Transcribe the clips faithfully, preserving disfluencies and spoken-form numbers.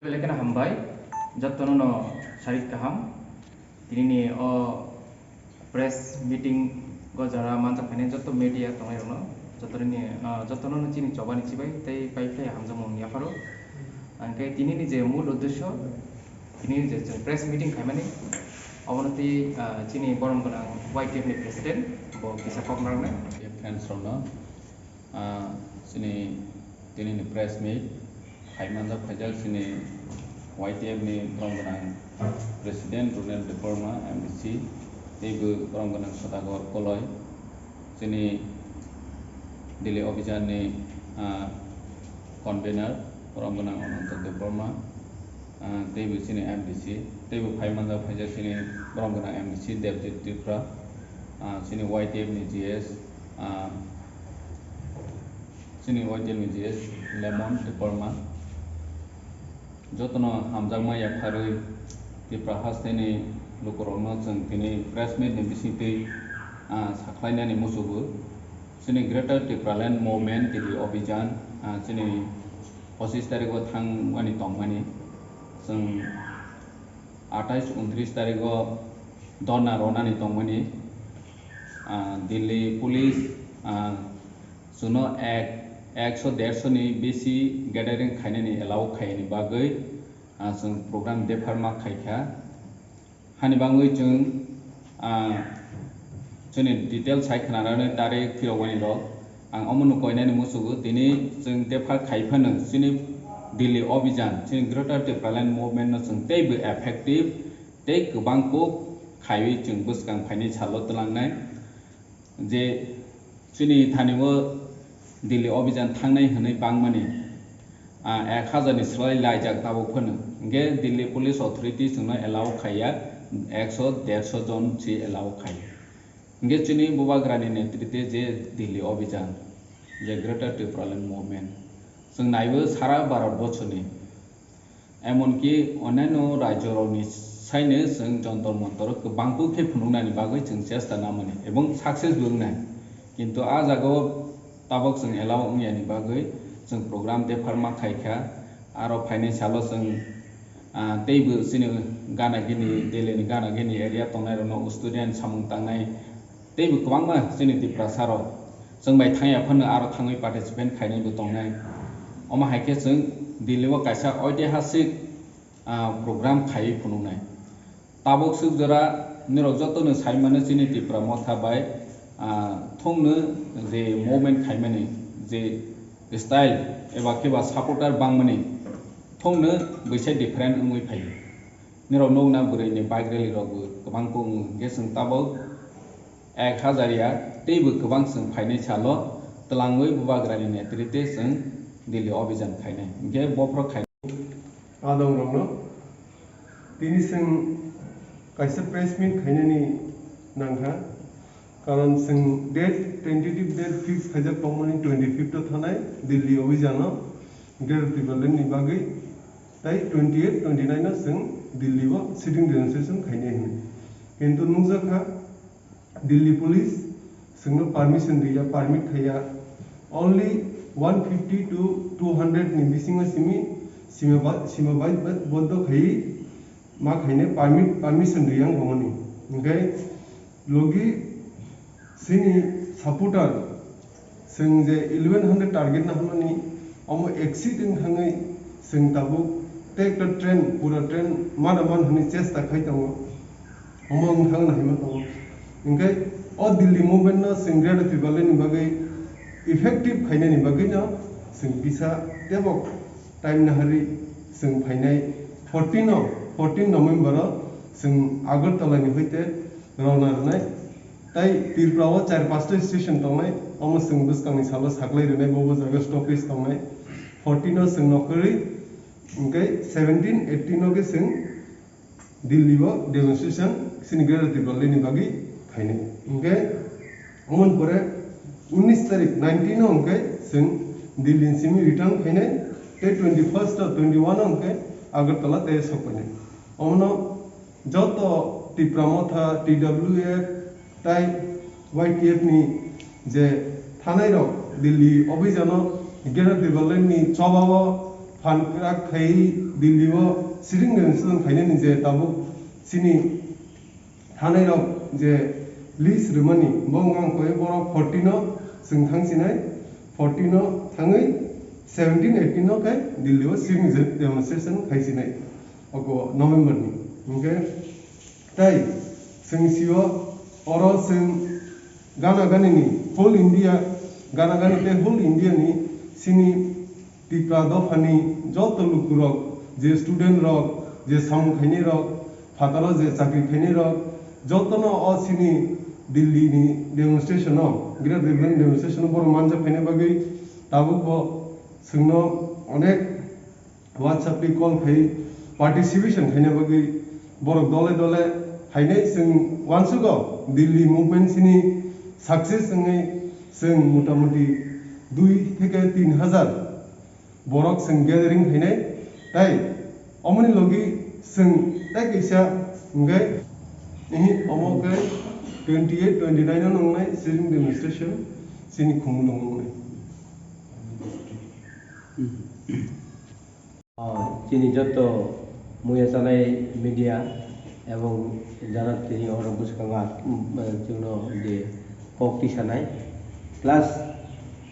Belai kheno hambai, jotono no sarik kaham. Tinini o press meeting go jora manjak phainai joto media tongnai rokno, jotono ni, ah, jotono no chini chobani chibai tei pai phai hamjakmung yapharo. Angkhe tinini je mul uddesho, tinini je chwng press meeting khaimani, obono tei, ah, chini borom gwnang Y T F ni president bo kisa kok narwknai. Fans rokno, ah, chini tinini press meet. Phai manjak phaijak chini Y T F ni borom gwnang President Ronel Debbarma, M D C, teibo borom gwnang Sadagar Koloi, chini Delhi Abhijan ni, ah, convener borom gwnang Ananta Debbarma, ah, teibo chini M D C, teibo phai manjak phaijak chini borom gwnang M D C Debjit Tripura, ah, chini Y T F ni G S, ah, Chini Y T L ni G S Lemon Debbarma. Jotono hamjakma yapharwi Tripura hasteni lukurokno chwng tini press meet ni bisingtwi, ah, sakhlainani muchugo. Chini Greater Tipraland Movement Delhi Abhijan, ah, chini pochis tarigo thangmani tongmani. Chwng atais untris tarigo dhorna ronani tongmani. Ah, Delhi Police, ah, Chwngno ek, ekso dersho ni bisi gathering khainani allow khaiyani bagwi, ah, chwng program dephar ma khaikha. Hani bagwi chwng, ah, chwngni detail sai khwnarani tarik phirokmani rok. Ang omono koinani muchugo, tini chwng dephar khai phano chini Delhi Abhijan, chini Greater Tipraland Movement no chwng teibo effective tei kwbang kok khaiwi chwng bwskang phainai salo twlangnai. Je chini thani o Delhi Abhijan thangnai hwnwi bangmani, ah, ek hajar ni slai laijak tabuk phano. Hwnkhe Delhi Police Authority chwngno allow khaiya, ekso dersho jon se allow khai. Hwnkhe chini Bubagrani netrite je Delhi Abhijan, je Greater Tipraland Movement, chwng naibo sara Bharat borsoni Emonki onyaino rajyorokni saino chwng Jantar Mantar kwbangkuk khe phunuknani bagwi chwng chesta namani ebong success bo wngnai. Kintu a jagao tabok chwng allow wngyani bagwi chwng program dephar ma khaikha. Aro phainai salo chwng, ah, teibo chini gana gini, Delhi ni gana gini area tongnairokno student samung tangnai Teibo kwbangma chini Tiprasa rok chwng bai thangya phano aro thangwi participant khainai bo tongnai. Omo hai khe chwng Delhi o kaisa oitihasik, ah, program khaiwi phunuknai. Tabuk swk jora nirok jotono sai mano chini Tipra Motha bai, ah, thongno je movement khaimani je style eba khe ba supporter bangmani thongno bwsai different wngwi phaio. Nirok nukna bwrwini bike rally rokbo kwbang kok wng khe chwng tabuk ek hajar ya teibo kwbang chwng phainai salo twlangwi Bubagrani netrite chwng Delhi Abhijan khainai. Hwnkhe bophoro khainai. Adongrokno tini chwng kaisa press meet khainani nangkha. Karon chwng date, tentative date fix khaijak tongmani twenty fifth o thanai Delhi Abhijan o Greater Tipraland ni bagwi, tai twenty eight, twenty nine o chwng Delhi o sitting demonstration khainai hwnwi. Kintu nukjakha Delhi police chwngno permission riya, permit khaiya. Only one fifty to two hundred ni bisingo simi sima ba-, sima bai, ba-, boddo khaiwi ma khainai permit, permission riyang bongoni. Hwnkhe logi chini supporter, chwng je eleven hundred target na hwnmani, omo exceed wng thangwi chwng tabuk tei ekta train, pura train mana man hwnwi chesta khai tongo. Omo wng thangna hinwi tongo. Hwnkhe o Delhi movement no chwng Greater Tipraland ni bagwi effective khainani bagwi no chwng kisa teibo time nahari chwng phainai fourteen o, fourteen November o chwng Agartala ni hoite rwna rwnai. Tai Tripura o char pasta station tongnai, omo chwng bwskangni salo saklai rwnai, bo bo jaga stoppage tongnai. Fourteen o chwng nokhorwi, hwnkhe seventeen, eighteen o khe chwng Delhi o demonstration chini Greater Tipraland ni bagwi khainai. Hwnkhe omoni pore unis tarik, nineteen o hwnkhe chwng Delhi ni simi return khainai, tei twenty first o, twenty one o hwnkhe Agartala tei sok painai. Omono joto Tipra Motha, T W F, tai Y T F ni je thanai rok Delhi Abhijan o Greater Tipraland ni choba o Phan kwrak khai Delhi o sitting demonstration khainani je tabuk chini thanai rok je list rwmani bo wngkha koi borok fourteen o chwng thang sinai, fourteen o thangwi seventeen eighteen o khe Delhi o sitting demonstration khai sinai obo November ni. Hwnkhe tei chwng sio oro chwng gana gani ni whole India, gana gani tei whole India ni sini Tipra dophani joto lukurok, je student rok, je samung khainai rok, phataro je chakri khainai rok, jotono o chini Delhi ni demonstration o, Greater Delhi ni demonstration o borok manjak khaina bagwi tabuk bo chwngno onek WhatsApp ni call khai participation khaina bagwi borok dole dole hainai chwng uansugo Delhi movement chini success wngwi chwng motamuti dui theke tin hajar borok chwng gathering khainai, tei omoni logi chwng tei kaisa hwnkhe, ihi, omo khe twenty eight, twenty nine o nongnai sitting demonstration chini khumulwngo wngnai. Ah, chini joto muya chanai media ebong jana tini oro bwskango, mm, eh, chwngno je kok tisanai, plus,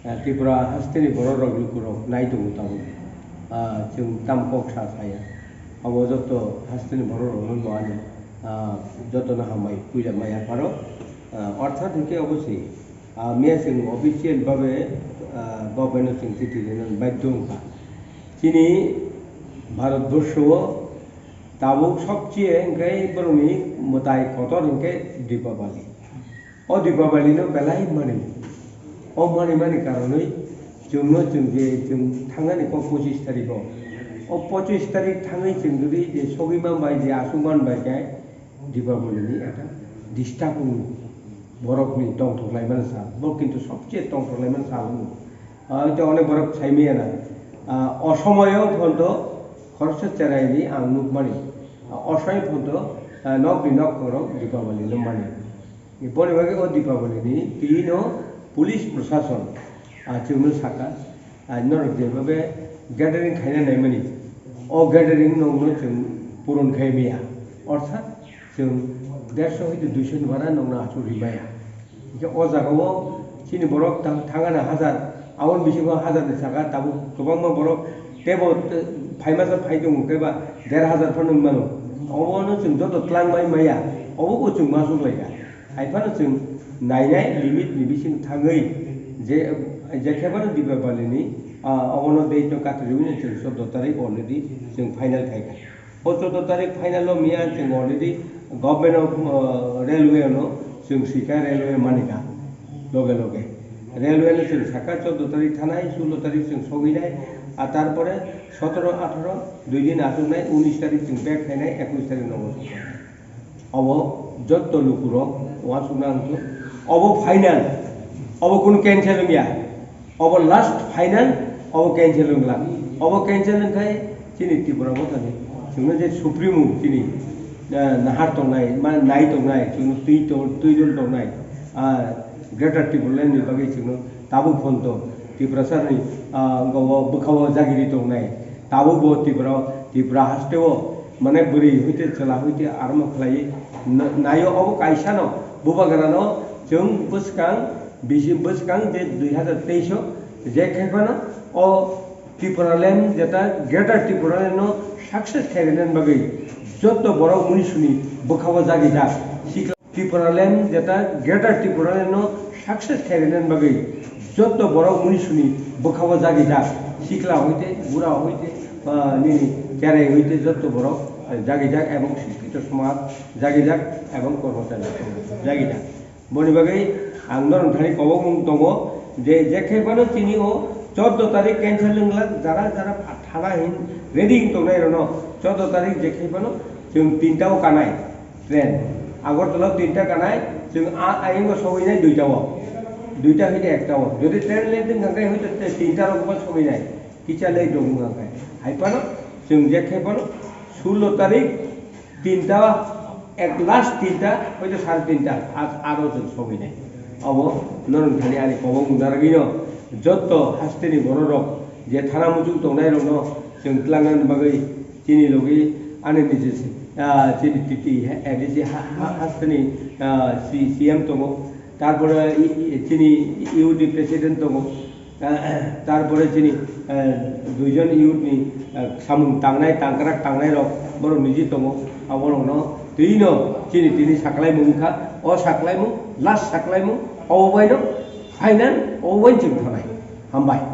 eh, Tripura hasteni borok rok lukurok nai tongo tabuk, ah, chwng tam kok sa saya, abo joto hasteni borok rokno bo ani, ah, jotono hambai puila maya pharo, ah, orthat hinkhe obo se, ah, miya chwng official babe, ah, government no chwng chithi rwna baidhyo wngkha. Chini Bharatborsho o tabuk sobcheye hwnkhe borokni mwtai kotor hwnkhe Dipabali. O Dipabali no belai mani. O mani mani karonwi chwngno chwng je chwng thangnani kok pochis tarikh o. O pochis tarikh thangwi chwng jodi je sogwi man bai je aswk man bai khe Dipabali ni ekta disturb wngo. Borokni tongthok laimani sal. Bo kintu sobcheye tongthok laimani sal wngo. Ah, tei onek borok sai maya na. Ah, o somoyo phonto khoroksa cheraini ang nukmani. Ah, o somoyo phonto, ah, nokni nok khorok Dipabali nukmani. Boni bagwi o Dipabali ni twi no police prosason, ah, chwngno saka, ah, norok jeba be gathering khaina naimani. O gathering nokno chwng puron khai maya. Orthat chwng derso hoite duiso ni bara nokno achuk ri maya. Hingke o jaga o chini borok tang-, thangana hajar, aboni bisingo hajar ni saka tabuk kwbangma borok tebo te-, phaimasa phai tongo khe ba der hajar phano wng mano. Obono chwng joto twlang bai maya, obo bo chwng masuk lai kha. Hai phano chwng nainai limit ni bising thangwi je, je khe phano Dipabali ni, ah, obono date no katrwi chwng chordo tarik already chwng final khai kha. O chordo tarik final o miya chwng already government of, uh, railway no chwng swikha, railway manikha loge loge. Railway no chwng sakha chordo tarik thanai, sulo tarik chwng sogwinai, a tarpore sotoro, atharo dui din achuknai, unis tarik chwng back khainai, ekus tarik nogo soknai. Obo jotto lukurok uansukna wngkhe obo final, obo kunu cancel wngya. Obo last final, obo cancel wngla. Obo cancel wngkhai chini Tripura Mothani chwngno je Supremo chini, ah, nahar tongnai, ma nai tongnai, chwngno twi tong-, twi dol tongnai, ah, Greater Tipraland ni bagwi chwngno tabuk phonto Tiprasani, ah, wngkha o bwkha o jagiri tongnai. Tabuk bo Tripura, Tripura haste o mane bwrwi hoite chwla hoite armo khlai na-, naio obo kaisano bubagrano chwng bwskang bisi bwskang je dui hazar teis o je khe phano o Tipraland jeta Greater Tipraland no success khairina bagwi jotto borok munisuni bwkha o jagijak sikla Tipraland jeta Greater Tipraland no success khairina bagwi jotto borok munisuni bwkha o jagijak sikla hoite bura hoite, ah, nini cherai hoite jotto borok jagijak ebong sikito somaj jagijak ebong kormochari jagijak. Boni bagwi ang norok thani kobokmung tongo je, je khe phano chini o chordo tarik cancel wngla, jara jara thana hin ready wng tongnai rokno chordo tarik je khe phano chwng tinta o kanai train. Agartala o tinta kanai, chwng a, ayang o sogwi nai duita o. Duita hwnkhe ekta o. Jodi train late wngkha khe hwnkhe tinta rok bo sogwi nai. Kisa late rok wngkha khe. Hai phano chwng je khe phano sullo tarik tinta ek last tinta hoito sare tinta a-, aro chwng sogwi nai. Obo norok thani ani kobok mung narwgwino jotto hasteni bororok je thana muchung tongnai rokno Chwng twlangna bagwi chini logi ani niji, ah, chini T T, eh, A D C ha-, ha-, hasteni, ah, C-, C M tongo. Tarpore i-, i-, chini youth ni president tongo. Ah, tarpore chini, eh, duijon youth ni, eh, samung tangnai, tangkrak tangnai rok borok niji tongo. Aborokno twino chini tini saklaimung wngkha. O saklaimung, last saklaimung, obo baino final, obo baino chwng thanai. Hambai.